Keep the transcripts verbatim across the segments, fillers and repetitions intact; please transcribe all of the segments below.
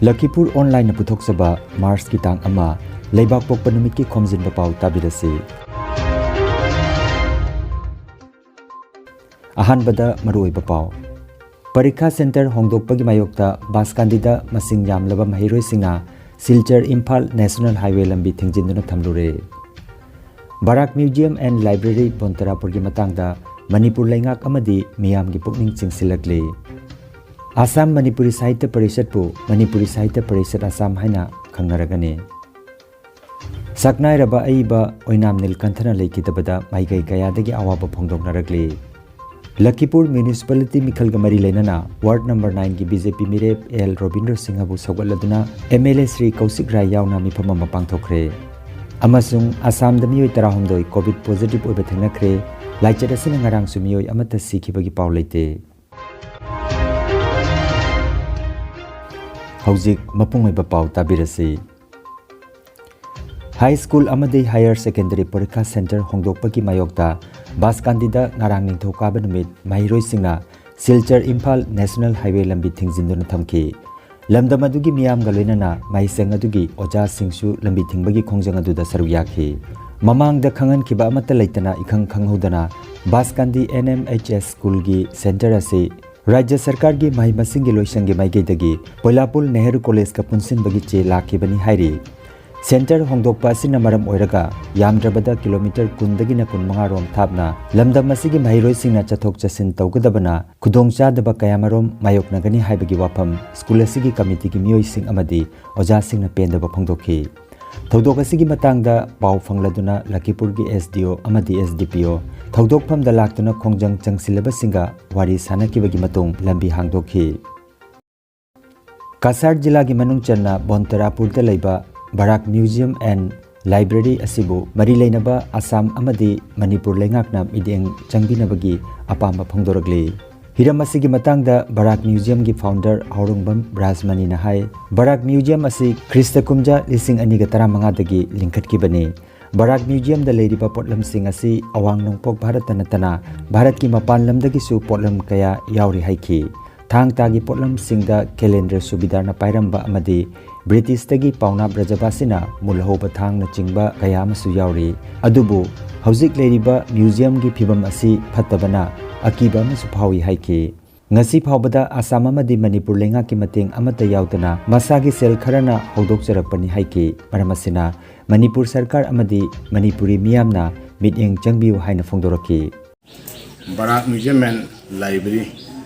ꯂꯈꯤꯄꯨꯔ ꯑꯣꯟꯂꯥꯏꯟꯅ ꯄꯨꯊꯣꯛꯆꯕ ꯃꯥꯔꯆꯀꯤ ꯇꯥꯡ ꯑꯃ, ꯂꯩꯕꯥꯛ ꯄꯣꯛꯄ ꯅꯨꯃꯤꯠꯀꯤ ꯈꯣꯝꯖꯤꯟꯕ ꯄꯥꯎ ꯇꯥꯕꯤꯔꯁꯤ꯫ ꯑꯍꯥꯟꯕꯗ ꯃꯔꯨꯑꯣꯏꯕ ꯄꯥꯎ꯫ ꯄꯔꯤꯈꯥ ꯁꯦꯟꯇꯔ ꯍꯣꯡꯗꯣꯛꯄꯒꯤ ꯃꯥꯌꯣꯛꯇ ꯕꯥꯁꯀꯥꯟꯗꯤꯗ ꯃꯁꯤꯡ ꯌꯥꯝꯂꯕ ꯃꯍꯩꯔꯣꯏꯁꯤꯡꯅ ꯁꯤꯜꯆꯔ ꯏꯝꯐꯥꯜ ꯅꯦꯁꯅꯦꯜ ꯍꯥꯏꯋꯦ ꯂꯝꯕꯤ ꯊꯤꯡꯖꯤꯟꯗꯨꯅ ꯊꯝꯂꯨꯔꯦ꯫ ꯕꯔꯥꯛ ꯃ꯭ꯌꯨꯖꯤꯌꯝ ꯑꯦꯟ ꯂꯥꯏꯕ꯭ꯔꯦꯔꯤ ꯕꯣꯟꯇꯔꯥꯄꯨꯔꯒꯤ ꯃꯇꯥꯡꯗ ꯃꯅꯤꯄꯨꯔ ꯂꯩꯉꯥꯛ ꯑꯃꯗꯤ ꯃꯤꯌꯥꯝꯒꯤ ꯄꯨꯛꯅꯤꯡ ꯆꯤꯡꯁꯤꯜꯂꯛꯂꯤ꯫ ꯑꯁꯥꯝ ꯃꯅꯤꯄꯨꯔꯤ ꯁꯥꯍꯤꯇ꯭ꯌ ꯄꯔꯤꯁꯠꯄꯨ ꯃꯅꯤꯄꯨꯔꯤ ꯁꯥꯍꯤꯇ꯭ꯌ ꯄꯔꯤꯁꯠ ꯑꯁꯥꯝ ꯍꯥꯏꯅ ꯈꯪꯅꯔꯒꯅꯤ꯫ ꯁꯛꯅꯥꯏꯔꯕ ꯑꯏꯕ ꯑꯣꯏꯅꯥꯝ ꯅꯤꯜꯀꯟꯊꯅ ꯂꯩꯈꯤꯗꯕꯗ ꯃꯥꯏꯀꯩ ꯀꯌꯥꯗꯒꯤ ꯑꯋꯥꯕ ꯐꯣꯡꯗꯣꯛꯅꯔꯛꯂꯤ꯫ ꯂꯈꯤꯄꯨꯔ ꯃ꯭ꯌꯨꯅꯤꯁꯤꯄꯥꯂꯤꯇꯤ ꯃꯤꯈꯜꯒ ꯃꯔꯤ ꯂꯩꯅꯅ ꯋꯥꯔꯗ ꯅꯝꯕꯔ ꯅꯥꯏꯟꯒꯤ ꯕꯤ ꯖꯦ ꯄꯤ ꯃꯤꯔꯦꯞ ꯑꯦꯜ ꯔꯣꯕꯤꯟꯗ꯭ꯔ ꯁꯤꯡꯍꯕꯨ ꯁꯧꯒꯠꯂꯗꯨꯅ M L A Shri Kaushik Rai ꯌꯥꯎꯅ ꯃꯤꯐꯝ ꯑꯃ ꯄꯥꯡꯊꯣꯛꯈ꯭ꯔꯦ꯫ ꯑꯃꯁꯨꯡ ꯑꯁꯥꯝꯗ ꯃꯤꯑꯣꯏ ꯇꯔꯥꯍꯨꯝꯗꯣꯏ ꯀꯣꯚꯤꯗ ꯄꯣꯖꯤꯇꯤꯚ ꯑꯣꯏꯕ ꯊꯦꯡꯅꯈ꯭ꯔꯦ꯫ ꯂꯥꯏꯆꯠ ꯑꯁꯤꯅ ꯉꯔꯥꯡꯁꯨ ꯃꯤꯑꯣꯏ ꯑꯃꯠꯇ ꯁꯤꯈꯤꯕꯒꯤ ꯄꯥꯎ ꯂꯩꯇꯦ꯫ ꯍꯧꯖꯤꯛ ꯃꯄꯨꯡ ꯑꯣꯏꯕ ꯄꯥꯎ ꯇꯥꯕꯤꯔꯁꯤ꯫ ꯍꯥꯏ ꯁ꯭ꯀꯨꯜ ꯑꯃꯗꯤ ꯍꯥꯌꯔ ꯁꯦꯀꯦꯟꯗꯔꯤ ꯄꯔꯤꯈꯥ ꯁꯦꯟꯇꯔ ꯍꯣꯡꯗꯣꯛꯄꯒꯤ ꯃꯥꯌꯣꯛꯇ ꯕꯥꯁꯀꯥꯟꯗꯤꯗ ꯉꯔꯥꯡ ꯅꯤꯡꯊꯧꯀꯥꯕ ꯅꯨꯃꯤꯠ ꯃꯍꯩꯔꯣꯏꯁꯤꯡꯅ ꯁꯤꯜꯆꯔ ꯏꯝꯐꯥꯜ ꯅꯦꯁꯅꯦꯜ ꯍꯥꯏꯋꯦ ꯂꯝꯕꯤ ꯊꯤꯡꯖꯤꯟꯗꯨꯅ ꯊꯝꯈꯤ꯫ ꯂꯝꯗꯝ ꯑꯗꯨꯒꯤ ꯃꯤꯌꯥꯝꯒ ꯂꯣꯏꯅꯅ ꯃꯍꯩꯁꯪ ꯑꯗꯨꯒꯤ ꯑꯣꯖꯥꯁꯤꯡꯁꯨ ꯂꯝꯕꯤ ꯊꯤꯡꯕꯒꯤ ꯈꯣꯡꯖꯪ ꯑꯗꯨꯗ ꯁꯔꯨꯛ ꯌꯥꯈꯤ꯫ ꯃꯃꯥꯡꯗ ꯈꯪꯍꯟꯈꯤꯕ ꯑꯃꯠꯇ ꯂꯩꯇꯅ ꯏꯈꯪ ꯈꯪꯍꯧꯗꯅ ꯕꯥꯁꯀꯥꯟꯗꯤ ꯑꯦꯟ ꯑꯦꯝ ꯑꯩꯆ ꯑꯦꯁ ꯁ꯭ꯀꯨꯜꯒꯤ ꯁꯦꯟꯇꯔ ꯑꯁꯤ ꯔꯥꯖ꯭ꯌ ꯁꯔꯀꯥꯔꯒꯤ ꯃꯍꯩ ꯃꯁꯤꯡꯒꯤ ꯂꯣꯏꯁꯪꯒꯤ ꯃꯥꯏꯀꯩꯗꯒꯤ ꯄꯣꯏꯂꯥꯄꯨꯜ ꯅꯦꯍꯔꯨ ꯀꯣꯂꯦꯖꯀ ꯄꯨꯟꯁꯤꯟꯕꯒꯤ ꯆꯦ ꯂꯥꯛꯈꯤꯕꯅꯤ ꯍꯥꯏꯔꯤ꯫ ꯁꯦꯟꯇꯔ ꯍꯣꯡꯗꯣꯛꯄ ꯑꯁꯤꯅ ꯃꯔꯝ ꯑꯣꯏꯔꯒ ꯌꯥꯝꯗ꯭ꯔꯕꯗ ꯀꯤꯂꯣꯃꯤꯇꯔ ꯀꯨꯟꯗꯒꯤꯅ ꯀꯨꯟꯃꯉꯥ ꯔꯣꯝ ꯊꯥꯞꯅ ꯂꯝꯗꯝ ꯑꯁꯤꯒꯤ ꯃꯍꯩꯔꯣꯏꯁꯤꯡꯅ ꯆꯠꯊꯣꯛ ꯆꯠꯁꯤꯟ ꯇꯧꯒꯗꯕꯅ ꯈꯨꯗꯣꯡꯆꯥꯗꯕ ꯀꯌꯥꯃꯔꯣꯝ ꯃꯥꯌꯣꯛꯅꯒꯅꯤ ꯍꯥꯏꯕꯒꯤ ꯋꯥꯐꯝ ꯁ꯭ꯀꯨꯜ ꯑꯁꯤꯒꯤ ꯀꯃꯤꯇꯤꯒꯤ ꯃꯤꯑꯣꯏꯁꯤꯡ ꯑꯃꯗꯤ ꯑꯣꯖꯥꯁꯤꯡꯅ ꯄꯦꯟꯗꯕ ꯐꯣꯡꯗꯣꯛꯈꯤ꯫ ꯊꯧꯗꯣꯛ ꯑꯁꯤꯒꯤ ꯃꯇꯥꯡꯗ ꯄꯥꯎ ꯐꯪꯂꯗꯨꯅ ꯂꯈꯤꯄꯨꯔꯒꯤ ꯑꯦꯁ ꯗꯤ ꯑꯣ ꯑꯃꯗꯤ ꯑꯦꯁ ꯗꯤ ꯄꯤ ꯑꯣ ꯊꯧꯗꯣꯛꯐꯝꯗ ꯂꯥꯛꯇꯨꯅ ꯈꯣꯡꯖꯪ ꯆꯪꯁꯤꯜꯂꯕꯁꯤꯡꯒ ꯋꯥꯔꯤ ꯁꯥꯅꯈꯤꯕꯒꯤ ꯃꯇꯨꯡ ꯂꯝꯕꯤ ꯍꯥꯡꯗꯣꯛꯈꯤ꯫ ꯀꯁꯥꯔ ꯖꯤꯂꯥꯒꯤ ꯃꯅꯨꯡ ꯆꯟꯅ ꯕꯣꯟꯇꯔꯥꯄꯨꯔꯗ ꯂꯩꯕ ꯕꯔꯥꯛ ꯃ꯭ꯌꯨꯖꯤꯌꯝ ꯑꯦꯟ ꯂꯥꯏꯕ꯭ꯔꯦꯔꯤ ꯑꯁꯤꯕꯨ ꯃꯔꯤ ꯂꯩꯅꯕ ꯑꯁꯥꯝ ꯑꯃꯗꯤ ꯃꯅꯤꯄꯨꯔ ꯂꯩꯉꯥꯛꯅ ꯃꯤꯠꯌꯦꯡ ꯆꯪꯕꯤꯅꯕꯒꯤ ꯑꯄꯥꯝꯕ ꯐꯣꯡꯗꯣꯔꯛꯂꯤ꯫ ꯍꯤꯔꯝ ꯑꯁꯤꯒꯤ ꯃꯇꯥꯡꯗ ꯕꯔꯥꯛ ꯃ꯭ꯌꯨꯖꯤꯌꯝꯒꯤ ꯐꯥꯎꯟꯗꯔ ꯍꯥꯎꯔꯣꯡꯕꯝ ꯔꯥꯖꯃꯅꯤꯅ ꯍꯥꯏ, ꯕꯔꯥꯛ ꯃ꯭ꯌꯨꯖꯤꯌꯝ ꯑꯁꯤ ꯈ꯭ꯔꯤꯁꯇ ꯀꯨꯝꯖꯥ ꯂꯤꯁꯤꯡ ꯑꯅꯤꯒ ꯇꯔꯥꯃꯉꯥꯗꯒꯤ ꯂꯤꯡꯈꯠꯈꯤꯕꯅꯤ꯫ ꯕꯔꯥꯛ ꯃ꯭ꯌꯨꯖꯤꯌꯝꯗ ꯂꯩꯔꯤꯕ ꯄꯣꯠꯂꯝꯁꯤꯡ ꯑꯁꯤ ꯑꯋꯥꯡ ꯅꯣꯡꯄꯣꯛ ꯚꯥꯔꯠꯇ ꯅꯠꯇꯅ ꯚꯥꯔꯠꯀꯤ ꯃꯄꯥꯟ ꯂꯝꯗꯒꯤꯁꯨ ꯄꯣꯠꯂꯝ ꯀꯌꯥ ꯌꯥꯎꯔꯤ ꯍꯥꯏꯈꯤ꯫ ꯊꯥꯡ ꯇꯥꯒꯤ ꯄꯣꯠꯂꯝꯁꯤꯡꯗ ꯀꯦꯂꯦꯟꯗ꯭ꯔ ꯁꯨꯕꯤꯗꯥꯔꯅ ꯄꯥꯏꯔꯝꯕ ꯑꯃꯗꯤ ꯕ꯭ꯔꯤꯇꯤꯁꯇꯒꯤ ꯄꯥꯎꯅꯥ ꯕ꯭ꯔꯖꯕꯥꯁꯤꯅ ꯃꯨꯜꯍꯧꯕ ꯊꯥꯡꯅꯆꯤꯡꯕ ꯀꯌꯥ ꯑꯃꯁꯨ ꯌꯥꯎꯔꯤ꯫ ꯑꯗꯨꯕꯨ ꯍꯧꯖꯤꯛ ꯂꯩꯔꯤꯕ ꯃ꯭ꯌꯨꯖꯤꯌꯝꯒꯤ ꯐꯤꯕꯝ ꯑꯁꯤ ꯐꯠꯇꯕꯅ ꯑꯀꯤꯕ ꯑꯃꯁꯨ ꯐꯥꯎꯏ ꯍꯥꯏꯈꯤ꯫ ꯉꯁꯤ ꯐꯥꯎꯕꯗ ꯑꯁꯥꯝ ꯑꯃꯗꯤ ꯃꯅꯤꯄꯨꯔ ꯂꯩꯉꯥꯛꯀꯤ ꯃꯇꯦꯡ ꯑꯃꯠꯇ ꯌꯥꯎꯗꯅ ꯃꯁꯥꯒꯤ ꯁꯦꯜ ꯈꯔꯅ ꯍꯧꯗꯣꯛꯆꯔꯛꯄꯅꯤ ꯍꯥꯏꯈꯤ꯫ ꯃꯔꯝ ꯑꯁꯤꯅ ꯃꯅꯤꯄꯨꯔ ꯁꯔꯀꯥꯔ ꯑꯃꯗꯤ ꯃꯅꯤꯄꯨꯔꯤ ꯃꯤꯌꯥꯝꯅ ꯃꯤꯠꯌꯦꯡ ꯆꯪꯕꯤꯌꯨ ꯍꯥꯏꯅ ꯐꯣꯡꯗꯣꯔꯛꯈꯤ꯫ Barak museum and library,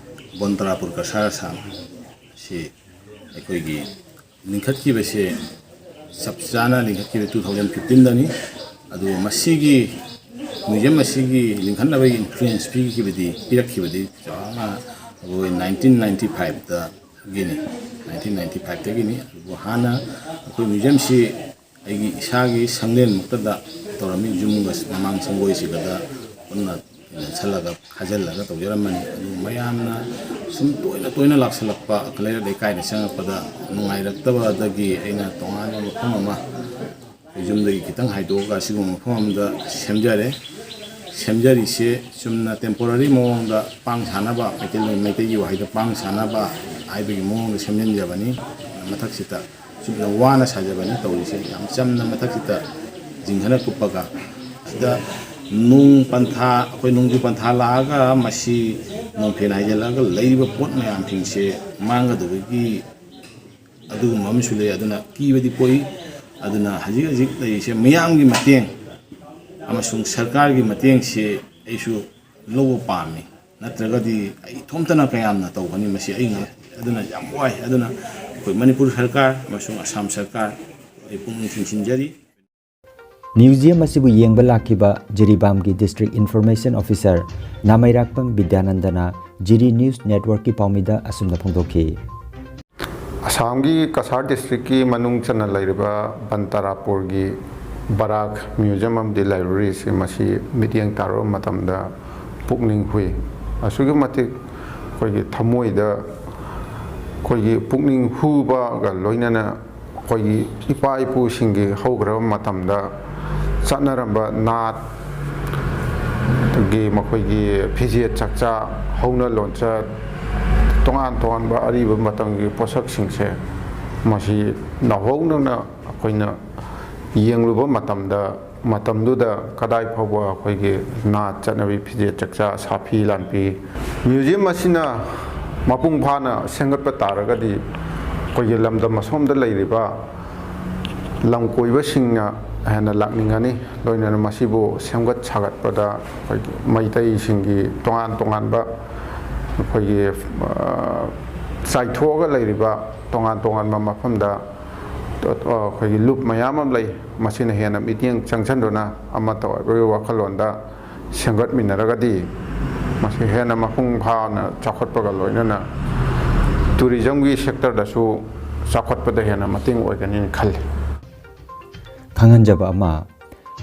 Bontrapur Cachar, Assam ꯁꯤ ꯑꯩꯈꯣꯏꯒꯤ ꯂꯤꯡꯈꯠꯈꯤꯕꯁꯦ ꯆꯞ ꯆꯥꯅ ꯂꯤꯡꯈꯠꯈꯤꯕ two thousand fifteen ꯗꯅꯤ꯫ ꯑꯗꯨꯒ ꯃꯁꯤꯒꯤ ꯃ꯭ꯌꯨꯖꯤꯌꯝ ꯑꯁꯤꯒꯤ ꯂꯤꯡꯈꯠꯅꯕꯒꯤ ꯏꯟꯐ꯭ꯂꯨꯌꯦꯟꯁ ꯄꯤꯈꯤꯕꯗꯤ, ꯄꯤꯔꯛꯈꯤꯕꯗꯤ ꯆꯥꯎꯔꯥꯛꯅ ꯑꯩꯈꯣꯏ nineteen ninety five ꯗꯒꯤꯅꯤ, nineteen ninety five ꯗꯒꯤꯅꯤ꯫ ꯑꯗꯨꯕꯨ ꯍꯥꯟꯅ ꯑꯩꯈꯣꯏ ꯃ꯭ꯌꯨꯖꯤꯌꯝꯁꯤ ꯑꯩꯒꯤ ꯏꯁꯥꯒꯤ ꯁꯪꯂꯦꯟꯃꯛꯇꯗ ꯇꯧꯔꯝꯃꯤ꯫ ꯌꯨꯝꯒ ꯃꯃꯥꯡ ꯁꯪꯒꯣꯏꯁꯤꯒꯗ ꯄꯨꯟꯅ ꯂꯦꯟꯁꯜꯂꯒ ꯈꯥꯖꯤꯜꯂꯒ ꯇꯧꯖꯔꯝꯕꯅꯤ꯫ ꯑꯗꯨ ꯃꯌꯥꯝꯅ ꯁꯨꯝ ꯇꯣꯏꯅ ꯇꯣꯏꯅ ꯂꯥꯛꯁꯜꯂꯛꯄ, ꯂꯩꯔꯛ ꯂꯩꯀꯥꯏꯗ ꯆꯪꯉꯛꯄꯗ ꯅꯨꯡꯉꯥꯏꯔꯛꯇꯕꯗꯒꯤ ꯑꯩꯅ ꯇꯣꯉꯥꯟꯕ ꯃꯐꯝ ꯑꯃ, ꯑꯩꯈꯣꯏ ꯌꯨꯝꯗꯒꯤ ꯈꯤꯇꯪ ꯍꯥꯏꯗꯣꯛꯑꯒ ꯑꯁꯤꯒꯨꯝꯕ ꯃꯐꯝ ꯑꯃꯗ ꯁꯦꯝꯖꯔꯦ꯫ ꯁꯦꯝꯖꯔꯤꯁꯦ ꯆꯨꯝꯅ ꯇꯦꯝꯄꯣꯔꯔꯤ ꯃꯑꯣꯡꯗ ꯄꯥꯡ ꯁꯥꯅꯕ, ꯃꯩꯇꯩꯂꯣꯟ, ꯃꯩꯇꯩꯒꯤ ꯋꯥꯍꯩꯗ ꯄꯥꯡ ꯁꯥꯅꯕ ꯍꯥꯏꯕꯒꯤ ꯃꯑꯣꯡꯗ ꯁꯦꯝꯖꯤꯟꯖꯕꯅꯤ꯫ ꯃꯊꯛꯁꯤꯗ ꯆꯨꯝꯅ ꯋꯥꯅ ꯁꯥꯖꯕꯅꯤ ꯇꯧꯔꯤꯁꯦ꯫ ꯌꯥꯝ ꯆꯝꯅ ꯃꯊꯛꯁꯤꯗ ꯖꯤꯡꯒꯅ ꯀꯨꯞꯄꯒ, ꯁꯤꯗ ꯅꯣꯡ ꯄꯟꯊꯥ, ꯑꯩꯈꯣꯏ ꯅꯣꯡꯖꯨ ꯄꯟꯊꯥ ꯂꯥꯛꯑꯒ ꯃꯁꯤ ꯅꯣꯡꯐꯦꯟ ꯍꯥꯏꯖꯤꯜꯂꯛꯑꯒ ꯂꯩꯔꯤꯕ ꯄꯣꯠ ꯃꯌꯥꯝꯁꯤꯡꯁꯦ ꯃꯥꯡꯒꯗꯕꯒꯤ ꯑꯗꯨꯒꯨꯝꯕ ꯑꯃꯁꯨ ꯂꯩ꯫ ꯑꯗꯨꯅ ꯀꯤꯕꯗꯤ ꯄꯣꯛꯏ꯫ ꯑꯗꯨꯅ ꯍꯧꯖꯤꯛ ꯍꯧꯖꯤꯛ ꯂꯩꯔꯤꯁꯦ ꯃꯤꯌꯥꯝꯒꯤ ꯃꯇꯦꯡ ꯑꯃꯁꯨꯡ ꯁꯔꯀꯥꯔꯒꯤ ꯃꯇꯦꯡꯁꯦ ꯑꯩꯁꯨ ꯂꯧꯕ ꯄꯥꯝꯃꯤ꯫ ꯅꯠꯇ꯭ꯔꯒꯗꯤ ꯑꯩ ꯏꯊꯣꯝꯇꯅ ꯀꯌꯥꯝꯅ ꯇꯧꯒꯅꯤ? ꯃꯁꯤ ꯑꯩ ꯉꯝ-, ꯑꯗꯨꯅ ꯌꯥꯝ ꯋꯥꯏ꯫ ꯑꯗꯨꯅ ꯑꯩꯈꯣꯏ ꯃꯅꯤꯄꯨꯔ ꯁꯔꯀꯥꯔ ꯑꯃꯁꯨꯡ ꯑꯁꯥꯝ ꯁꯔꯀꯥꯔ ꯑꯩ ꯄꯨꯛꯅꯤꯡ ꯆꯤꯡꯁꯤꯟꯖꯔꯤ꯫ ꯃ꯭ꯌꯨꯖꯤꯌꯝ ꯑꯁꯤꯕꯨ ꯌꯦꯡꯕ ꯂꯥꯛꯈꯤꯕ ꯖꯤꯔꯤꯕꯥꯝꯒꯤ ꯗꯤꯁꯇ꯭ꯔꯤꯛ ꯏꯟꯐꯣꯔꯃꯦꯁꯟ ꯑꯣꯐꯤꯁꯔ ꯅꯥꯃꯩꯔꯥꯛꯄꯝ ꯕꯤꯗ꯭ꯌꯥꯅꯟꯗꯅ ꯖꯤꯔꯤ ꯅ꯭ꯌꯨꯁ ꯅꯦꯠꯋꯔꯛꯀꯤ ꯄꯥꯎꯃꯤꯗ ꯑꯁꯨꯝꯅ ꯐꯣꯡꯗꯣꯛꯈꯤ꯫ ꯑꯁꯥꯝꯒꯤ ꯀꯁꯥꯔ ꯗꯤꯁꯇ꯭ꯔꯤꯛꯀꯤ ꯃꯅꯨꯡ ꯆꯟꯅ ꯂꯩꯔꯤꯕ ꯕꯟꯇꯥꯔꯥꯄꯨꯔꯒꯤ ꯕꯔꯥꯛ ꯃ꯭ꯌꯨꯖꯤꯌꯝ ꯑꯃꯗꯤ ꯂꯥꯏꯕ꯭ꯔꯦꯔꯤꯁꯤ ꯃꯁꯤ ꯃꯤꯠꯌꯦꯡ ꯇꯥꯔꯨꯕ ꯃꯇꯝꯗ ꯄꯨꯛꯅꯤꯡ ꯍꯨꯏ꯫ ꯑꯁꯨꯛꯀꯤ ꯃꯇꯤꯛ ꯑꯩꯈꯣꯏꯒꯤ ꯊꯃꯣꯏꯗ ꯑꯩꯈꯣꯏꯒꯤ ꯄꯨꯛꯅꯤꯡ ꯍꯨꯕꯒ ꯂꯣꯏꯅꯅ ꯑꯩꯈꯣꯏꯒꯤ ꯏꯄꯥ ꯏꯄꯨꯁꯤꯡꯒꯤ ꯍꯧꯈ꯭ꯔꯕ ꯃꯇꯝꯗ ꯆꯠꯅꯔꯝꯕ ꯅꯥꯠ ꯒꯤ ꯃꯈꯣꯏꯒꯤ ꯐꯤꯖꯦꯠ ꯆꯥꯛꯆꯥ, ꯍꯧꯅ ꯂꯣꯟꯆꯠ, ꯇꯣꯉꯥꯟ ꯇꯣꯉꯥꯟꯕ ꯑꯔꯤꯕ ꯃꯇꯝꯒꯤ ꯄꯣꯠꯁꯛꯁꯤꯡꯁꯦ ꯃꯁꯤ ꯅꯧꯍꯧꯅꯅ ꯑꯩꯈꯣꯏꯅ ꯌꯦꯡꯂꯨꯕ ꯃꯇꯝꯗ, ꯃꯇꯝꯗꯨꯗ ꯀꯗꯥꯏ ꯐꯥꯎꯕ ꯑꯩꯈꯣꯏꯒꯤ ꯅꯥꯠ ꯆꯠꯅꯕꯤ, ꯐꯤꯖꯦꯠ ꯆꯛꯆꯥ, ꯁꯥꯐꯤ ꯂꯥꯟꯐꯤ, ꯃ꯭ꯌꯨꯖꯤꯌꯝ ꯑꯁꯤꯅ ꯃꯄꯨꯡ ꯐꯥꯅ ꯁꯦꯝꯒꯠꯄ ꯇꯥꯔꯒꯗꯤ ꯑꯩꯈꯣꯏꯒꯤ ꯂꯝꯗꯝ ꯑꯁꯣꯝꯗ ꯂꯩꯔꯤꯕ ꯂꯝ ꯀꯣꯏꯕꯁꯤꯡꯅ ꯍꯦꯟꯅ ꯂꯥꯛꯅꯤꯡꯒꯅꯤ꯫ ꯂꯣꯏꯅꯅ ꯃꯁꯤꯕꯨ ꯁꯦꯝꯒꯠ ꯁꯥꯒꯠꯄꯗ ꯑꯩꯈꯣꯏꯒꯤ ꯃꯩꯇꯩꯁꯤꯡꯒꯤ ꯇꯣꯉꯥꯟ ꯇꯣꯉꯥꯟꯕ ꯑꯩꯈꯣꯏꯒꯤ, ꯑ, ꯆꯥꯏꯊꯣꯛꯑꯒ ꯂꯩꯔꯤꯕ ꯇꯣꯉꯥꯟ ꯇꯣꯉꯥꯟꯕ ꯃꯐꯝꯗ ꯑꯩꯈꯣꯏꯒꯤ ꯂꯨꯞ ꯃꯌꯥꯝ ꯑꯃ ꯂꯩ꯫ ꯃꯁꯤꯅ ꯍꯦꯟꯅ ꯃꯤꯠꯌꯦꯡ ꯆꯪꯁꯤꯟꯗꯨꯅ ꯑꯃꯠꯇ ꯑꯣꯏꯕꯒꯤ ꯋꯥꯈꯜꯂꯣꯟꯗ ꯁꯦꯝꯒꯠꯃꯤꯟꯅꯔꯒꯗꯤ ꯃꯁꯤ ꯍꯦꯟꯅ ꯃꯄꯨꯡ ꯐꯥꯅ ꯆꯥꯎꯈꯠꯄꯒ ꯂꯣꯏꯅꯅ ꯇꯨꯔꯤꯖꯝꯒꯤ ꯁꯦꯛꯇꯔꯗꯁꯨ ꯆꯥꯎꯈꯠꯄꯗ ꯍꯦꯟꯅ ꯃꯇꯦꯡ ꯑꯣꯏꯒꯅꯤꯅ ꯈꯜꯂꯤ꯫ ꯈꯪꯍꯟꯖꯕ ꯑꯃ,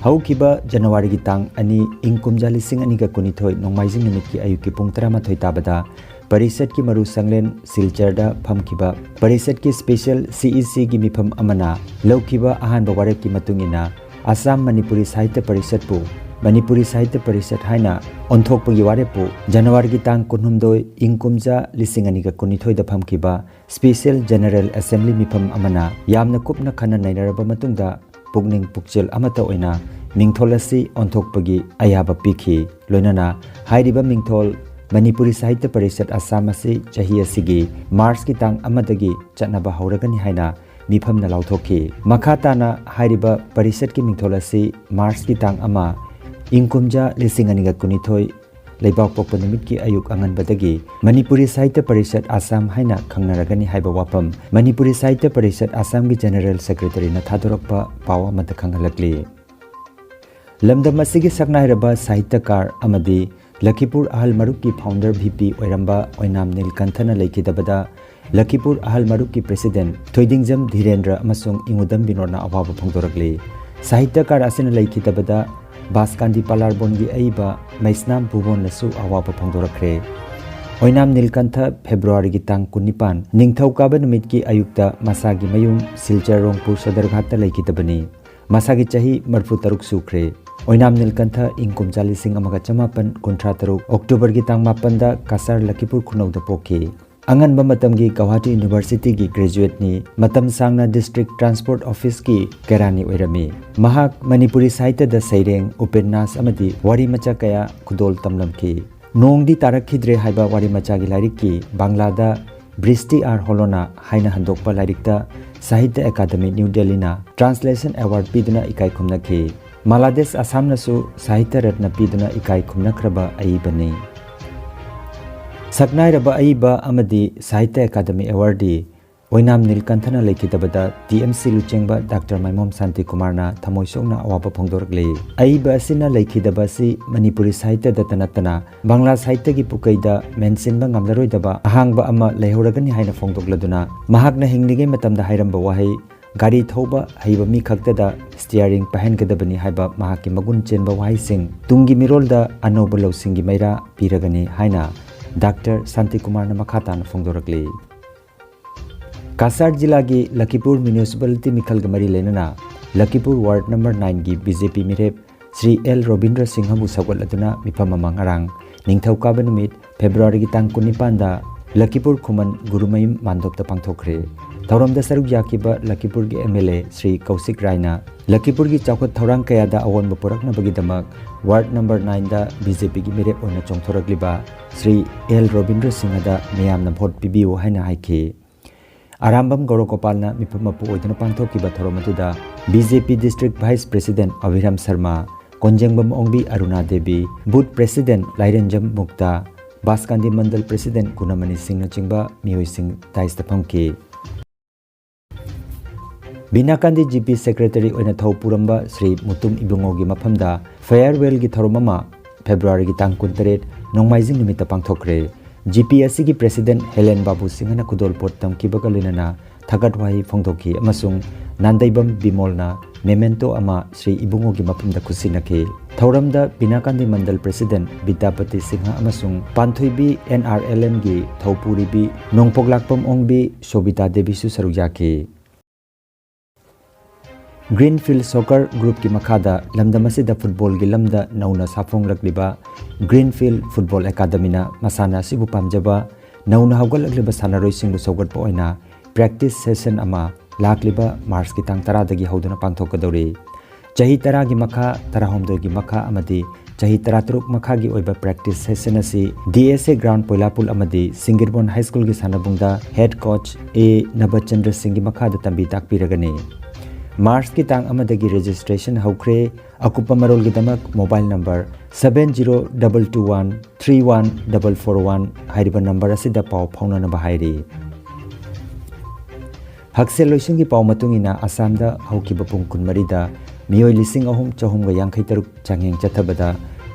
ꯍꯧꯈꯤꯕ ꯖꯅꯋꯥꯔꯤꯒꯤ ꯇꯥꯡ ꯑꯅꯤ, ꯏꯪ ꯀꯨꯝꯖꯥ ꯂꯤꯁꯤꯡ ꯑꯅꯤꯒ ꯀꯨꯟꯅꯤꯊꯣꯏ, ꯅꯣꯡꯃꯥꯏꯖꯤꯡ ꯅꯨꯃꯤꯠꯀꯤ ꯑꯌꯨꯛꯀꯤ ꯄꯨꯡ ꯇꯔꯥꯃꯥꯊꯣꯏ ꯇꯥꯕꯗ ꯄꯔꯤꯁꯠꯀꯤ ꯃꯔꯨ ꯁꯪꯂꯦꯟ ꯁꯤꯜꯆꯔꯗ ꯐꯝꯈꯤꯕ ꯄꯔꯤꯁꯠꯀꯤ ꯁ꯭ꯄꯦꯁꯤꯌꯦꯜ ꯁꯤ ꯏ ꯁꯤꯒꯤ ꯃꯤꯐꯝ ꯑꯃꯅ ꯂꯧꯈꯤꯕ ꯑꯍꯥꯟꯕ ꯋꯥꯔꯦꯞꯀꯤ ꯃꯇꯨꯡ ꯏꯟꯅ ꯑꯁꯥꯝ ꯃꯅꯤꯄꯨꯔꯤ ꯁꯥꯍꯤꯇ꯭ꯌ ꯄꯔꯤꯁꯠꯄꯨ ꯃꯅꯤꯄꯨꯔꯤ ꯁꯥꯍꯤꯇ꯭ꯌ ꯄꯔꯤꯁꯠ ꯍꯥꯏꯅ ꯑꯣꯟꯊꯣꯛꯄꯒꯤ ꯋꯥꯔꯦꯞꯄꯨ ꯖꯅꯋꯥꯔꯤꯒꯤ ꯇꯥꯡ ꯀꯨꯟꯍꯨꯝꯗꯣꯏ, ꯏꯪ ꯀꯨꯝꯖꯥ ꯂꯤꯁꯤꯡ ꯑꯅꯤꯒ ꯀꯨꯟꯅꯤꯊꯣꯏꯗ ꯐꯝꯈꯤꯕ ꯁ꯭ꯄꯦꯁꯤꯌꯦꯜ ꯖꯦꯅꯔꯦꯜ ꯑꯦꯁꯦꯝꯕ꯭ꯂꯤ ꯃꯤꯐꯝ ꯑꯃꯅ ꯌꯥꯝꯅ ꯀꯨꯞꯅ ꯈꯟꯅ ꯅꯩꯅꯔꯕ ꯃꯇꯨꯡꯗ ꯄꯨꯛꯅꯤꯡ ꯄꯨꯛꯆꯦꯜ ꯑꯃꯠꯇ ꯑꯣꯏꯅ ꯃꯤꯡꯊꯣꯜ ꯑꯁꯤ ꯑꯣꯟꯊꯣꯛꯄꯒꯤ ꯑꯌꯥꯕ ꯄꯤꯈꯤ꯫ ꯂꯣꯏꯅꯅ ꯍꯥꯏꯔꯤꯕ ꯃꯤꯡꯊꯣꯜ ꯃꯅꯤꯄꯨꯔꯤ ꯁꯥꯍꯤꯇ꯭ꯌ ꯄꯔꯤꯁꯠ ꯑꯁꯥꯝ ꯑꯁꯤ ꯆꯍꯤ ꯑꯁꯤꯒꯤ ꯃꯥꯔꯆꯀꯤ ꯇꯥꯡ ꯑꯃꯗꯒꯤ ꯆꯠꯅꯕ ꯍꯧꯔꯒꯅꯤ ꯍꯥꯏꯅ ꯃꯤꯐꯝꯅ ꯂꯥꯎꯊꯣꯛꯈꯤ꯫ ꯃꯈꯥ ꯇꯥꯅ ꯍꯥꯏꯔꯤꯕ ꯄꯔꯤꯁꯠꯀꯤ ꯃꯤꯡꯊꯣꯜ ꯑꯁꯤ ꯃꯥꯔꯆꯀꯤ ꯇꯥꯡ ꯑꯃ, ꯏꯪ ꯀꯨꯝꯖꯥ ꯂꯤꯁꯤꯡ ꯑꯅꯤꯒ ꯀꯨꯟꯅꯤꯊꯣꯏ, ꯂꯩꯕꯥꯛ ꯄꯣꯛꯄ ꯅꯨꯃꯤꯠꯀꯤ ꯑꯌꯨꯛ ꯑꯉꯟꯕꯗꯒꯤ ꯃꯅꯤꯄꯨꯔꯤ ꯁꯥꯍꯤꯇ꯭ꯌ ꯄꯔꯤꯁꯠ ꯑꯁꯥꯝ ꯍꯥꯏꯅ ꯈꯪꯅꯔꯒꯅꯤ ꯍꯥꯏꯕ ꯋꯥꯐꯝ ꯃꯅꯤꯄꯨꯔꯤ ꯁꯥꯍꯤꯇ꯭ꯌ ꯄꯔꯤꯁꯠ ꯑꯁꯥꯝꯒꯤ ꯖꯦꯅꯔꯦꯜ ꯁꯦꯀ꯭ꯔꯦꯇꯔꯤꯅ ꯊꯥꯗꯣꯔꯛꯄ ꯄꯥꯎ ꯑꯃꯗ ꯈꯪꯍꯜꯂꯛꯂꯤ꯫ ꯂꯝꯗꯝ ꯑꯁꯤꯒꯤ ꯁꯛꯅꯥꯏꯔꯕ ꯁꯥꯍꯤꯇ꯭ꯌꯀꯥꯔ ꯑꯃꯗꯤ ꯂꯈꯤꯄꯨꯔ ꯑꯍꯜ ꯃꯔꯨꯞꯀꯤ ꯐꯥꯎꯟꯗꯔ ꯚꯤ ꯄꯤ ꯑꯣꯏꯔꯝꯕ ꯑꯣꯏꯅꯥꯝ ꯅꯤꯜꯀꯟꯊꯅ ꯂꯩꯈꯤꯗꯕꯗ ꯂꯈꯤꯄꯨꯔ ꯑꯍꯜ ꯃꯔꯨꯞꯀꯤ ꯄ꯭ꯔꯦꯁꯤꯗꯦꯟꯠ ꯊꯣꯏꯗꯤꯡꯖꯝ ꯙꯤꯔꯦꯟꯗ꯭ꯔ ꯑꯃꯁꯨꯡ ꯏꯉꯨꯗꯝ ꯕꯤꯅꯣꯗꯅ ꯑꯋꯥꯕ ꯐꯣꯡꯗꯣꯔꯛꯂꯤ꯫ ꯁꯥꯍꯤꯇ꯭ꯌꯀꯥꯔ ꯑꯁꯤꯅ ꯂꯩꯈꯤꯗꯕꯗ ꯕꯥꯁꯀꯥꯟꯗꯤ ꯄꯂꯥꯔꯕꯣꯟꯒꯤ ꯑꯏꯕ ꯃꯩꯁꯅꯥꯝ ꯚꯨꯕꯣꯟꯅꯁꯨ ꯑꯋꯥꯕ ꯐꯣꯡꯗꯣꯔꯛꯈ꯭ꯔꯦ꯫ ꯑꯣꯏꯅꯥꯝ ꯅꯤꯜꯀꯟꯊ ꯐꯦꯕ꯭ꯔꯨꯋꯥꯔꯤꯒꯤ ꯇꯥꯡ ꯀꯨꯟꯅꯤꯄꯥꯟ, ꯅꯤꯡꯊꯧꯀꯥꯕ ꯅꯨꯃꯤꯠꯀꯤ ꯑꯌꯨꯛꯇ ꯃꯁꯥꯒꯤ ꯃꯌꯨꯝ ꯁꯤꯜꯆꯔ ꯔꯣꯡꯄꯨꯔ ꯁꯗꯔꯘꯥꯠꯇ ꯂꯩꯈꯤꯗꯕꯅꯤ꯫ ꯃꯁꯥꯒꯤ ꯆꯍꯤ ꯃꯔꯤꯐꯨ ꯇꯔꯨꯛ ꯁꯨꯈ꯭ꯔꯦ꯫ ꯑꯣꯏꯅꯥꯝ ꯅꯤꯜꯀꯟꯊ ꯏꯪ ꯀꯨꯝꯖꯥ ꯂꯤꯁꯤꯡ ꯑꯃꯒ ꯆꯃꯥꯄꯟ ꯀꯨꯟꯊ꯭ꯔꯥ ꯇꯔꯨꯛ ꯑꯣꯛꯇꯣꯕꯔꯒꯤ ꯇꯥꯡ ꯃꯥꯄꯟꯗ ꯀꯁꯥꯔ ꯂꯈꯤꯄꯨꯔ ꯈꯨꯅꯧꯗ ꯄꯣꯛꯈꯤ꯫ ꯑꯉꯟꯕ ꯃꯇꯝꯒꯤ ꯒꯧꯍꯥꯇꯤ ꯌꯨꯅꯤꯚꯔꯁꯤꯇꯤꯒꯤ ꯒ꯭ꯔꯦꯖꯨꯋꯦꯠꯅꯤ꯫ ꯃꯇꯝ ꯁꯥꯡꯅ ꯗꯤꯁꯇ꯭ꯔꯤꯛ ꯇ꯭ꯔꯥꯟꯁꯄꯣꯔꯠ ꯑꯣꯐꯤꯁꯀꯤ ꯀꯦꯔꯥꯅꯤ ꯑꯣꯏꯔꯝꯃꯤ꯫ ꯃꯍꯥꯛ ꯃꯅꯤꯄꯨꯔꯤ ꯁꯥꯍꯤꯇ꯭ꯌꯗ ꯁꯩꯔꯦꯡ, ꯎꯄꯦꯟꯅꯥꯁ ꯑꯃꯗꯤ ꯋꯥꯔꯤ ꯃꯆꯥ ꯀꯌꯥ ꯈꯨꯗꯣꯜ ꯇꯝꯂꯝꯈꯤ꯫ ꯅꯣꯡꯗꯤ ꯇꯥꯔꯛꯈꯤꯗ꯭ꯔꯦ ꯍꯥꯏꯕ ꯋꯥꯔꯤ ꯃꯆꯥꯒꯤ ꯂꯥꯏꯔꯤꯛꯀꯤ ꯕꯪꯂꯥꯗ ꯕ꯭ꯔꯤꯁꯇꯤ ꯑꯥꯔ ꯍꯣꯂꯣꯅꯥ ꯍꯥꯏꯅ ꯍꯟꯗꯣꯛꯄ ꯂꯥꯏꯔꯤꯛꯇ ꯁꯥꯍꯤꯇ꯭ꯌ ꯑꯦꯀꯥꯗꯃꯤ ꯅ꯭ꯌꯨ ꯗꯦꯜꯂꯤꯅ ꯇ꯭ꯔꯥꯟꯁꯂꯦꯁꯟ ꯑꯦꯋꯥꯔꯗ ꯄꯤꯗꯨꯅ ꯏꯀꯥꯏ ꯈꯨꯝꯅꯈꯤ꯫ ꯃꯥꯂꯥꯗꯦꯁ ꯑꯁꯥꯝꯅꯁꯨ ꯁꯥꯍꯤꯇ꯭ꯌ ꯔꯠꯅ ꯄꯤꯗꯨꯅ ꯏꯀꯥꯏ ꯈꯨꯝꯅꯈ꯭ꯔꯕ ꯑꯏꯕꯅꯤ꯫ ꯁꯛꯅꯥꯏꯔꯕ ꯑꯏꯕ ꯑꯃꯗꯤ ꯁꯥꯍꯤꯇ꯭ꯌ ꯑꯦꯀꯥꯗꯃꯤ ꯑꯦꯋꯥꯔꯗꯤ ꯑꯣꯏꯅꯥꯝ ꯅꯤꯜꯀꯟꯊꯅ ꯂꯩꯈꯤꯗꯕꯗ ꯇꯤ ꯑꯦꯝ ꯁꯤ ꯂꯨꯆꯤꯡꯕ ꯗꯥꯛꯇꯔ ꯃꯥꯏꯃꯣꯝ ꯁꯥꯟꯇꯤꯀꯨꯃꯥꯔꯅ ꯊꯃꯣꯏ ꯁꯣꯛꯅ ꯑꯋꯥꯕ ꯐꯣꯡꯗꯣꯔꯛꯂꯤ꯫ ꯑꯏꯕ ꯑꯁꯤꯅ ꯂꯩꯈꯤꯗꯕ ꯑꯁꯤ ꯃꯅꯤꯄꯨꯔꯤ ꯁꯥꯍꯤꯇ꯭ꯌꯗꯇ ꯅꯠꯇꯅ ꯕꯪꯂꯥ ꯁꯥꯍꯤꯇ꯭ꯌꯒꯤ ꯄꯨꯀꯩꯗ ꯃꯦꯟꯁꯤꯟꯕ ꯉꯝꯂꯔꯣꯏꯗꯕ ꯑꯍꯥꯡꯕ ꯑꯃ ꯂꯩꯍꯧꯔꯒꯅꯤ ꯍꯥꯏꯅ ꯐꯣꯡꯗꯣꯛꯂꯗꯨꯅ, ꯃꯍꯥꯛꯅ ꯍꯤꯡꯂꯤꯉꯩ ꯃꯇꯝꯗ ꯍꯥꯏꯔꯝꯕ ꯋꯥꯍꯩ, "ꯒꯥꯔꯤ ꯊꯧꯕ ꯍꯩꯕ ꯃꯤ ꯈꯛꯇꯗ ꯁ꯭ꯇꯤꯌꯥꯔꯤꯡ ꯄꯥꯏꯍꯟꯒꯗꯕꯅꯤ" ꯍꯥꯏꯕ ꯃꯍꯥꯛꯀꯤ ꯃꯒꯨꯟ ꯆꯦꯟꯕ ꯋꯥꯍꯩꯁꯤꯡ ꯇꯨꯡꯒꯤ ꯃꯤꯔꯣꯜꯗ ꯑꯅꯧꯕ ꯂꯧꯁꯤꯡꯒꯤ ꯃꯩꯔꯥ ꯄꯤꯔꯒꯅꯤ ꯍꯥꯏꯅ ꯗꯥꯛꯇꯔ ꯁꯥꯟꯇꯤꯀꯨꯃꯥꯔꯅ ꯃꯈꯥ ꯇꯥꯅ ꯐꯣꯡꯗꯣꯔꯛꯂꯤ꯫ ꯀꯥꯁꯥꯔ ꯖꯤꯂꯥꯒꯤ ꯂꯈꯤꯄꯨꯔ ꯃ꯭ꯌꯨꯅꯤꯁꯤꯄꯥꯂꯤꯇꯤ ꯃꯤꯈꯜꯒ ꯃꯔꯤ ꯂꯩꯅꯅ ꯂꯈꯤꯄꯨꯔ ꯋꯥꯔꯗ ꯅꯝꯕꯔ ꯅꯥꯏꯟꯒꯤ ꯕꯤ ꯖꯦ ꯄꯤ ꯃꯤꯔꯦꯞ ꯁ꯭ꯔꯤ ꯑꯦꯜ ꯔꯣꯕꯤꯟꯗ꯭ꯔ ꯁꯤꯡꯍꯕꯨ ꯁꯧꯒꯠꯂꯗꯨꯅ ꯃꯤꯐꯝ ꯑꯃ ꯉꯔꯥꯡ ꯅꯤꯡꯊꯧꯀꯥꯕ ꯅꯨꯃꯤꯠ ꯐꯦꯕ꯭ꯔꯨꯋꯥꯔꯤꯒꯤ ꯇꯥꯡ ꯀꯨꯟꯅꯤꯄꯥꯟꯗ ꯂꯈꯤꯄꯨꯔ ꯈꯨꯃꯟ ꯒꯨꯔꯨꯃꯌꯨꯝ ꯃꯥꯟꯗꯣꯞꯇ ꯄꯥꯡꯊꯣꯛꯈ꯭ꯔꯦ꯫ ꯊꯧꯔꯝꯗ ꯁꯔꯨꯛ ꯌꯥꯈꯤꯕ ꯂꯈꯤꯄꯨꯔꯒꯤ ꯑꯦꯝ ꯑꯦꯜ ꯑꯦ ꯁ꯭ꯔꯤ ꯀꯧꯁꯤꯛ ꯔꯥꯏꯅ ꯂꯈꯤꯄꯨꯔꯒꯤ ꯆꯥꯎꯈꯠ ꯊꯧꯔꯥꯡ ꯀꯌꯥꯗ ꯑꯑꯣꯟꯕ ꯄꯨꯔꯛꯅꯕꯒꯤꯗꯃꯛ ꯋꯥꯔꯗ ꯅꯝꯕꯔ ꯅꯥꯏꯟꯗ ꯕꯤ ꯖꯦ ꯄꯤꯒꯤ ꯃꯤꯔꯦꯞ ꯑꯣꯏꯅ ꯆꯣꯡꯊꯣꯔꯛꯂꯤꯕ ꯁ꯭ꯔꯤ ꯑꯦꯜ ꯔꯣꯕꯤꯟꯗ꯭ꯔ ꯁꯤꯡꯍꯗ ꯃꯤꯌꯥꯝꯅ ꯚꯣꯠ ꯄꯤꯕꯤꯌꯨ ꯍꯥꯏꯅ ꯍꯥꯏꯈꯤ꯫ ꯑꯔꯥꯝꯕꯝ ꯒꯧꯔꯒꯣꯄꯥꯜꯅ ꯃꯤꯐꯝ ꯃꯄꯨ ꯑꯣꯏꯗꯨꯅ ꯄꯥꯡꯊꯣꯛꯈꯤꯕ ꯊꯧꯔꯝ ꯑꯗꯨꯗ B J P district vice president Abhiram Sarma, Konjengbam Ongbi Aruna Devi, booth president Lairenjam Mukta, Baskandi Mandal president ꯒꯨꯅꯃꯅꯤ ꯁꯤꯡꯅꯆꯤꯡꯕ ꯃꯤꯑꯣꯏꯁꯤꯡ ꯗꯥꯏꯁꯇ ꯐꯝꯈꯤ꯫ ꯕꯤꯅꯥꯀꯥꯟꯗꯤ ꯖꯤ ꯄꯤ ꯁꯦꯀ꯭ꯔꯦꯇꯔꯤ ꯑꯣꯏꯅ ꯊꯧ ꯄꯨꯔꯝꯕ ꯁ꯭ꯔꯤ ꯃꯨꯇꯨꯝ ꯏꯕꯨꯡꯉꯣꯒꯤ ꯃꯐꯝꯗ ꯐꯦꯌꯔꯋꯦꯜꯒꯤ ꯊꯧꯔꯝ ꯑꯃ ꯐꯦꯕ꯭ꯔꯨꯋꯥꯔꯤꯒꯤ ꯇꯥꯡ ꯀꯨꯟꯇꯔꯦꯠ ꯅꯣꯡꯃꯥꯏꯖꯤꯡ ꯅꯨꯃꯤꯠꯇ ꯄꯥꯡꯊꯣꯛꯈ꯭ꯔꯦ꯫ ꯖꯤ ꯄꯤ ꯑꯁꯤꯒꯤ ꯄ꯭ꯔꯦꯁꯤꯗꯦꯟꯠ ꯍꯦꯂꯦꯟ ꯕꯥꯕꯨ ꯁꯤꯡꯍꯅ ꯈꯨꯗꯣꯜꯄꯣꯠ ꯇꯝꯈꯤꯕꯒ ꯂꯣꯏꯅꯅ ꯊꯥꯒꯠ ꯋꯥꯍꯩ ꯐꯣꯡꯗꯣꯛꯈꯤ ꯑꯃꯁꯨꯡ ꯅꯥꯟꯗꯩꯕꯝ ꯕꯤꯃꯣꯜꯅ ꯃꯦꯃꯦꯟꯇꯣ ꯑꯃ ꯁ꯭ꯔꯤ ꯏꯕꯨꯡꯉꯣꯒꯤ ꯃꯐꯝꯗ ꯈꯨꯠꯁꯤꯟꯅꯈꯤ꯫ ꯊꯧꯔꯝꯗ ꯕꯤꯅꯥꯀꯥꯟꯗꯤ ꯃꯟꯗꯜ ꯄ꯭ꯔꯦꯁꯤꯗꯦꯟꯠ ꯕꯤꯗ꯭ꯌꯥꯄꯇꯤ ꯁꯤꯡꯍ ꯑꯃꯁꯨꯡ ꯄꯥꯟꯊꯣꯏꯕꯤ ꯑꯦꯟ ꯑꯥꯔ ꯑꯦꯜ ꯑꯦꯝꯒꯤ ꯊꯧꯄꯨꯔꯤꯕꯤ ꯅꯣꯡꯄꯣꯛꯂꯥꯛꯄꯝ ꯑꯣꯡꯕꯤ ꯁꯣꯕꯤꯇꯥ ꯗꯦꯕꯤꯁꯨ ꯁꯔꯨꯛ ꯌꯥꯈꯤ꯫ ꯒ꯭ꯔꯤꯟ ꯐꯤꯜ ꯁꯣꯀꯔ ꯒ꯭ꯔꯨꯞꯀꯤ ꯃꯈꯥꯗ ꯂꯝꯗꯝ ꯑꯁꯤꯗ ꯐꯨꯠꯕꯣꯜꯒꯤ ꯂꯝꯗ ꯅꯧꯅ ꯁꯥꯐꯣꯡꯂꯛꯂꯤꯕ ꯒ꯭ꯔꯤꯟ ꯐꯤꯜ ꯐꯨꯠꯕꯣꯜ ꯑꯦꯀꯥꯗꯃꯤꯅ ꯃꯁꯥꯟꯅ ꯑꯁꯤꯕꯨ ꯄꯥꯝꯖꯕ ꯅꯧꯅ ꯍꯧꯒꯠꯂꯛꯂꯤꯕ ꯁꯥꯟꯅꯔꯣꯏꯁꯤꯡꯕꯨ ꯁꯧꯒꯠꯄ ꯑꯣꯏꯅ practice session ꯑꯃ ꯂꯥꯛꯂꯤꯕ ꯃꯥꯔꯆꯀꯤ ꯇꯥꯡ ꯇꯔꯥꯗꯒꯤ ꯍꯧꯗꯨꯅ ꯄꯥꯡꯊꯣꯛꯀꯗꯧꯔꯤ꯫ ꯆꯍꯤ ꯇꯔꯥꯒꯤ ꯃꯈꯥ, ꯇꯔꯥꯍꯨꯝꯗꯣꯏꯒꯤ ꯃꯈꯥ ꯑꯃꯗꯤ ꯆꯍꯤ ꯇꯔꯥꯇꯔꯨꯛ ꯃꯈꯥꯒꯤ ꯑꯣꯏꯕ practice session ꯑꯁꯤ D S A ground ꯄꯣꯏꯂꯥꯄꯨꯜ ꯑꯃꯗꯤ ꯁꯤꯡꯒꯤꯔꯕꯣꯟ ꯍꯥꯏ ꯁ꯭ꯀꯨꯜꯒꯤ ꯁꯥꯟꯅꯕꯨꯡꯗ head coach A ꯅꯕꯆꯟꯗ꯭ꯔ ꯁꯤꯡꯒꯤ ꯃꯈꯥꯗ ꯇꯝꯕꯤ ꯇꯥꯛꯄꯤꯔꯒꯅꯤ꯫ ꯃꯥꯔꯆꯀꯤ ꯇꯥꯡ ꯑꯃꯗꯒꯤ registration ꯍꯧꯈ꯭ꯔꯦ꯫ ꯑꯀꯨꯞꯄ ꯃꯔꯣꯜꯒꯤꯗꯃꯛ mobile number seven zero double two one three one double four one ꯍꯥꯏꯔꯤꯕ number ꯑꯁꯤꯗ ꯄꯥꯎ ꯐꯥꯎꯅꯅꯕ ꯍꯥꯏꯔꯤ꯫ ꯍꯛꯁꯦꯜ ꯂꯣꯏꯁꯪꯒꯤ ꯄꯥꯎ ꯃꯇꯨꯡ ꯏꯟꯅ ꯑꯁꯥꯝꯗ ꯍꯧꯈꯤꯕ ꯄꯨꯡ ꯀꯨꯟꯃꯔꯤꯗ ꯃꯤꯑꯣꯏ ꯂꯤꯁꯤꯡ ꯑꯍꯨꯝ ꯆꯍꯨꯝꯒ ꯌꯥꯡꯈꯩ ꯇꯔꯨꯛ ꯆꯥꯡꯌꯦꯡ ꯆꯠꯊꯕꯗ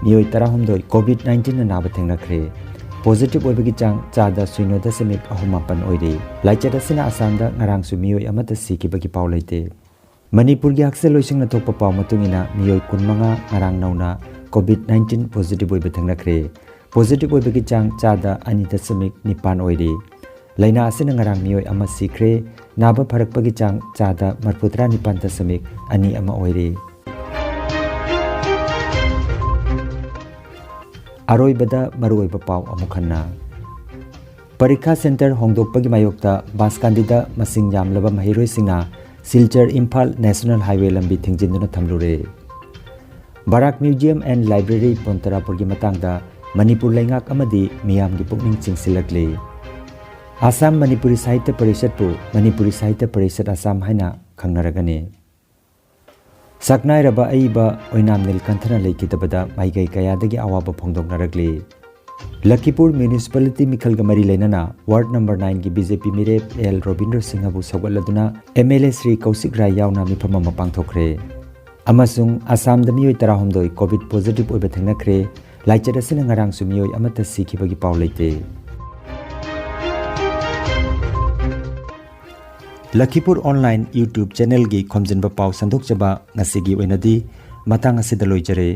ꯃꯤꯑꯣꯏ ꯇꯔꯥꯍꯨꯝꯗꯣꯏ COVID nineteen ꯅ ꯅꯥꯕ ꯊꯦꯡꯅꯈ꯭ꯔꯦ꯫ Positive ꯑꯣꯏꯕꯒꯤ ꯆꯥꯡ ꯆꯥꯗ ꯁꯤꯅꯣ ꯗꯁꯃꯤꯛ ꯑꯍꯨꯝ ꯃꯥꯄꯟ ꯑꯣꯏꯔꯤ꯫ ꯂꯥꯏꯆꯠ ꯑꯁꯤꯅ ꯑꯁꯥꯝꯗ ꯉꯔꯥꯡꯁꯨ ꯃꯤꯑꯣꯏ ꯑꯃꯠꯇ ꯁꯤꯈꯤꯕꯒꯤ ꯄꯥꯎ ꯂꯩꯇꯦ꯫ ꯃꯅꯤꯄꯨꯔꯒꯤ ꯍꯛꯁꯦꯜ ꯂꯣꯏꯁꯪꯅ ꯊꯣꯛꯄ ꯄꯥꯎ ꯃꯇꯨꯡ ꯏꯟꯅ ꯃꯤꯑꯣꯏ ꯀꯨꯟꯃꯉꯥ ꯉꯔꯥꯡ ꯅꯧꯅ COVID nineteen positive ꯑꯣꯏꯕ ꯊꯦꯡꯅꯈ꯭ꯔꯦ꯫ Positive ꯑꯣꯏꯕꯒꯤ ꯆꯥꯡ ꯆꯥꯗ ꯑꯅꯤ ꯗꯁꯃꯤꯛ ꯅꯤꯄꯥꯟ ꯑꯣꯏꯔꯤ꯫ ꯂꯥꯏꯅꯥ ꯑꯁꯤꯅ ꯉꯔꯥꯡ ꯃꯤꯑꯣꯏ ꯑꯃ ꯁꯤꯈ꯭ꯔꯦ꯫ ꯅꯥꯕ ꯐꯔꯛꯄꯒꯤ ꯆꯥꯡ ꯆꯥꯗ ꯃꯔꯤꯐꯨꯇꯔꯥ ꯅꯤꯄꯥꯟ ꯗꯁꯃꯤꯛ ꯑꯅꯤ ꯑꯃ ꯑꯣꯏꯔꯤ꯫ ꯑꯔꯣꯏꯕꯗ ꯃꯔꯨꯑꯣꯏꯕ ꯄꯥꯎ ꯑꯃꯨꯛ ꯍꯟꯅ꯫ ꯄꯔꯤꯈꯥ center ꯍꯣꯡꯗꯣꯛꯄꯒꯤ ꯃꯥꯌꯣꯛꯇ ꯕꯥꯁꯀꯥꯟꯗꯤꯗ ꯃꯁꯤꯡ ꯌꯥꯝꯂꯕ ꯃꯍꯩꯔꯣꯏꯁꯤꯡꯅ ꯁꯤꯜꯆꯔ ꯏꯝꯐꯥꯜ National Highway ꯂꯝꯕꯤ ꯊꯤꯡꯖꯤꯟꯗꯨꯅ ꯊꯝꯂꯨꯔꯦ꯫ ꯕꯔꯥꯛ Museum and Library ꯄꯣꯟꯇꯔꯥꯄꯨꯔꯒꯤ ꯃꯇꯥꯡꯗ ꯃꯅꯤꯄꯨꯔ ꯂꯩꯉꯥꯛ ꯑꯃꯗꯤ ꯃꯤꯌꯥꯝꯒꯤ ꯄꯨꯛꯅꯤꯡ ꯆꯤꯡꯁꯤꯜꯂꯛꯂꯤ꯫ ꯑꯁꯥꯝ ꯃꯅꯤꯄꯨꯔꯤ ꯁꯥꯍꯤꯇ꯭ꯌ ꯄꯔꯤꯁꯠꯄꯨ ꯃꯅꯤꯄꯨꯔꯤ ꯁꯥꯍꯤꯇ꯭ꯌ ꯄꯔꯤꯁꯠ ꯑꯁꯥꯝ ꯍꯥꯏꯅ ꯈꯪꯅꯔꯒꯅꯤ꯫ ꯁꯛꯅꯥꯏꯔꯕ ꯑꯏꯕ ꯑꯣꯏꯅꯥꯝ ꯅꯤꯜꯀꯟꯊꯅ ꯂꯩꯈꯤꯗꯕꯗ ꯃꯥꯏꯀꯩ ꯀꯌꯥꯗꯒꯤ ꯑꯋꯥꯕ ꯐꯣꯡꯗꯣꯛꯅꯔꯛꯂꯤ꯫ ꯂꯈꯤꯄꯨꯔ municipality ꯃꯤꯈꯜꯒ ꯃꯔꯤ ꯂꯩꯅꯅ ward number nine ꯒꯤ B J P ꯃꯤꯔꯦꯞ ꯑꯦꯜ ꯔꯣꯕꯤꯟꯗ꯭ꯔ ꯁꯤꯡꯍꯕꯨ ꯁꯧꯒꯠꯂꯗꯨꯅ M L A Shri Kaushik Rai ꯌꯥꯎꯅ ꯃꯤꯐꯝ ꯑꯃ ꯄꯥꯡꯊꯣꯛꯈ꯭ꯔꯦ꯫ ꯑꯃꯁꯨꯡ ꯑꯁꯥꯝꯗ ꯃꯤꯑꯣꯏ ꯇꯔꯥꯍꯨꯝꯗꯣꯏ COVID positive ꯑꯣꯏꯕ ꯊꯦꯡꯅꯈ꯭ꯔꯦ꯫ ꯂꯥꯏꯆꯠ ꯑꯁꯤꯅ ꯉꯔꯥꯡꯁꯨ ꯃꯤꯑꯣꯏ ꯑꯃꯠꯇ ꯁꯤꯈꯤꯕꯒꯤ ꯄꯥꯎ ꯂꯩꯇꯦ꯫ ꯂꯈꯤꯄꯨꯔ online YouTube channel ꯒꯤ ꯈꯣꯝꯖꯤꯟꯕ ꯄꯥꯎ ꯁꯟꯗꯣꯛꯆꯕ ꯉꯁꯤꯒꯤ ꯑꯣꯏꯅꯗꯤ ꯃꯇꯥꯡ ꯑꯁꯤꯗ ꯂꯣꯏꯖꯔꯦ꯫